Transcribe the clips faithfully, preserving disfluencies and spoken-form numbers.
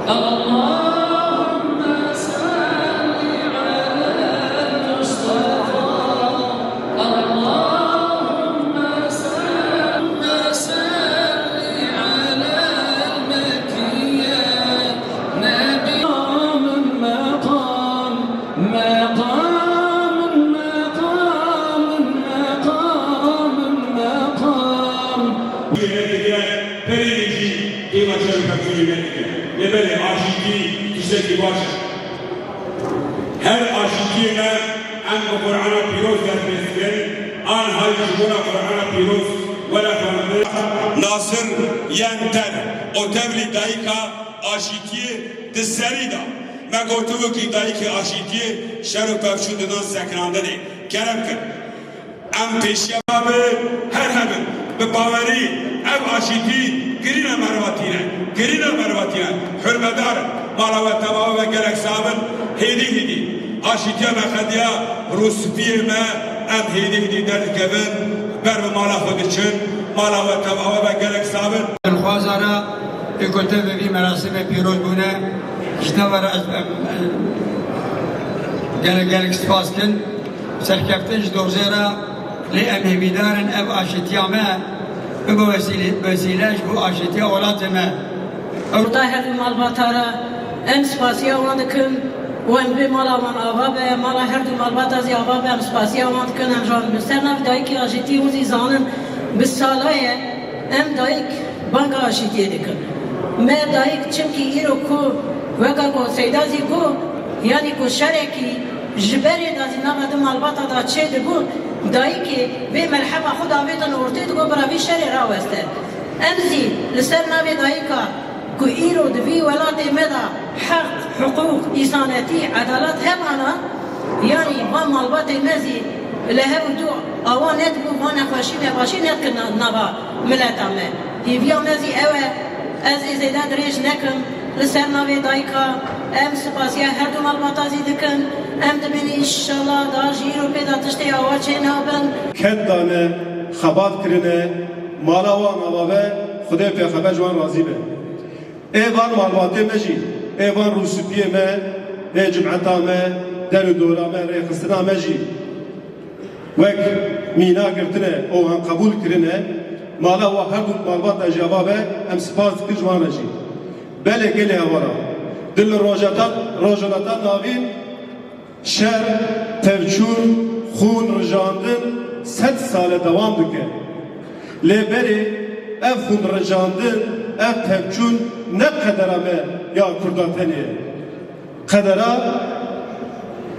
اللهم صل على المصطفى. اللهم صل، صل على المكية. نبي مقام، مقام، مقام، مقام، مقام. Perê jî êva şer û pevçûnê me dike. Lê belê aşîtî tiştekî baş e. Her aşîtiyê me em bi Qur'ana Pîroz dest pê dikin, an hay ji bona Qur'ana Pîroz were xwendin. Nasir yên ter û tevlî dayika aşîtiyê di serî de. Me gotibû kî dayikê aşîtiyê şer û pevçûn didan sekinandinê. Kerem kin. Em pêşiya bi her hebin, bi bawerî ev aşîtî kirîna mervatî ne, kirîna mervatî ne. Hurmedar, mala we teva bibe, gelek sax bin, hêdî hêdî. Aşîtiya me qediya, rûspiyê me, em hêdî hêdî derdikevin, ber bi mala xwe diçin, mala we teva bibe, gelek sax bin. Dilxwaza re ê ku tevî vî merasîmê pîroz bûne, ji te ve re ez, em, em, gelek gelek spas kin. Serkeftin ji dorzê re, lê em hêvîdar in ev aşîtiya me bibe wesîle, wesîle ji bo aşîtiya welatê me. Ew Kurda her du malbata re em spasiya wan dikin û em dibê mala wan ava be, mala her du malbata zî ava be, em spasiya wan dikin, em ji wan dibin. Ser nav dayikê aşîtî hûn zî zanin bi sala ye. Em dayik banga aşîtiyê dikin. Me dayik çimkî îro ku weka ku Seyda zî got, yanî ku şerekî ji berê de zî nava di malbata de çêdibû, dayikê vê melhema xwe davêtin ortê digot bira vî şerê raweste. Em zî li ser navê dayika ku îro di vî welatê me de heq, hiqûq, îsanetî, edalet hebana, yanî van malbatê me zî li hev û du awa nedibû, van nexweşî nebaşî nedikin nava mileta me. Hêviya me zî ew e, ez ê zêde dirêj nekim. Li ser navê dayika em spasiya her du malbata zî dikin. Em dibin înşallah daha jî îro pê de tiştê awa çê nabin. Ked dane, xebat kirine, mala wan ava be, Xwedê pêxember ji wan razî be. Ê van malbatê me jî, ê van rûspiyê me, ê cimeta me, der û dora me, rêxistina me jî wek mîna girtine û wan qebûl kirine, mala wa her du malbata jî ava be, em spas dikin ji wan re jî. Belê gelê hevala, di li Rojheta, Rojhilata Navîn şer, pevçûn, xûn rijandin sed sal e dewam dike. Lê berê ev xûn rijandin, ev pevçûn ne qedera me ya Kurda tenê ye. Qedera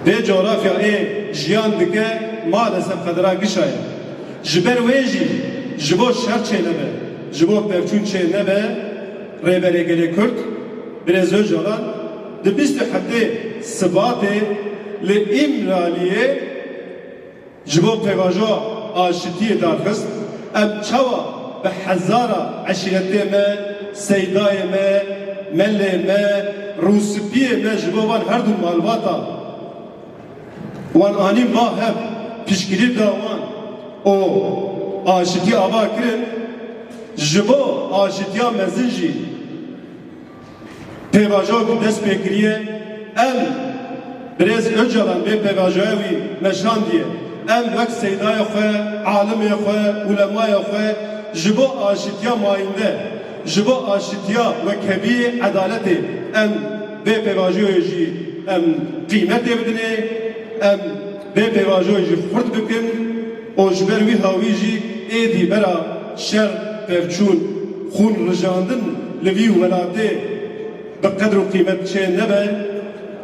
vê coğrafya ê jiyan dike, maalesef qedera gişa ye. Ji ber wê jî ji bo şer çênebe, ji bo pevçûn çênebe, Rêberê Gelê Kurd, Birêz Ocalan, di bîst û heftê Sibatê li Îmraliyê ji bo pêvajoya aşitiyê darxist. Em çawa bi hezara eşîretê me, seydayê me, melê me, rûspiyê me ji bo van her du malbata wan anîn ba hev, piştgirî da wan û aşitî ava kirin, ji bo aşitiya mezin jî pêvajoyek dest pê kiriye. Em Birêz Ocalan bê pêvajoya wî meşandiye. Em wek seydayê xwe, alimê xwe, ulemaya xwe ji bo aşitiya mayînde, ji bo aşitiya wekheviyê edaletê em vê pêvajoyê jî em qîmetê bidinê, em vê pêvajoyê jî xurt bikin û ji ber wî hawî jî êdî bera şer, pevçûn, xûn rijandin li vî welatê bi qedr û qîmet çê nebe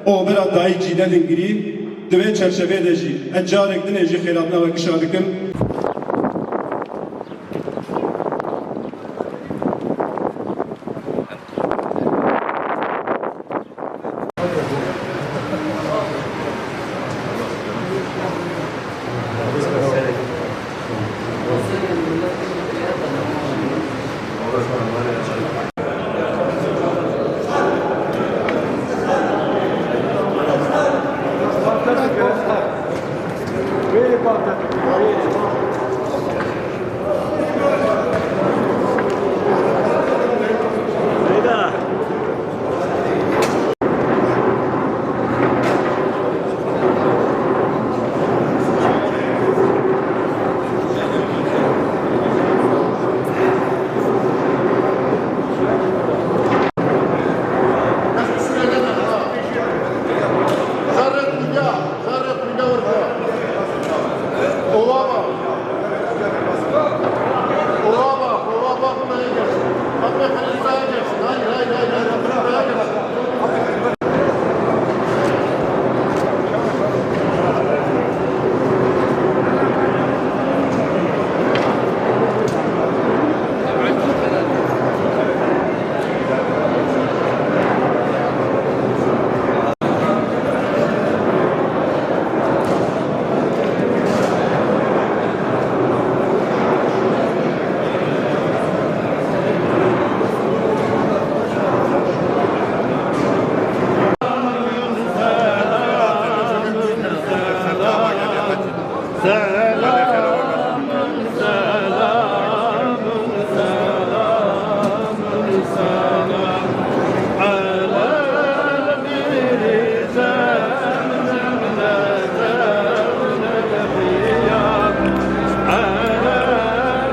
û bera dayik jî nedin girî. Di vê çerçeveyê de jî ez carek dinê jî xêrhatina we gişa dikim.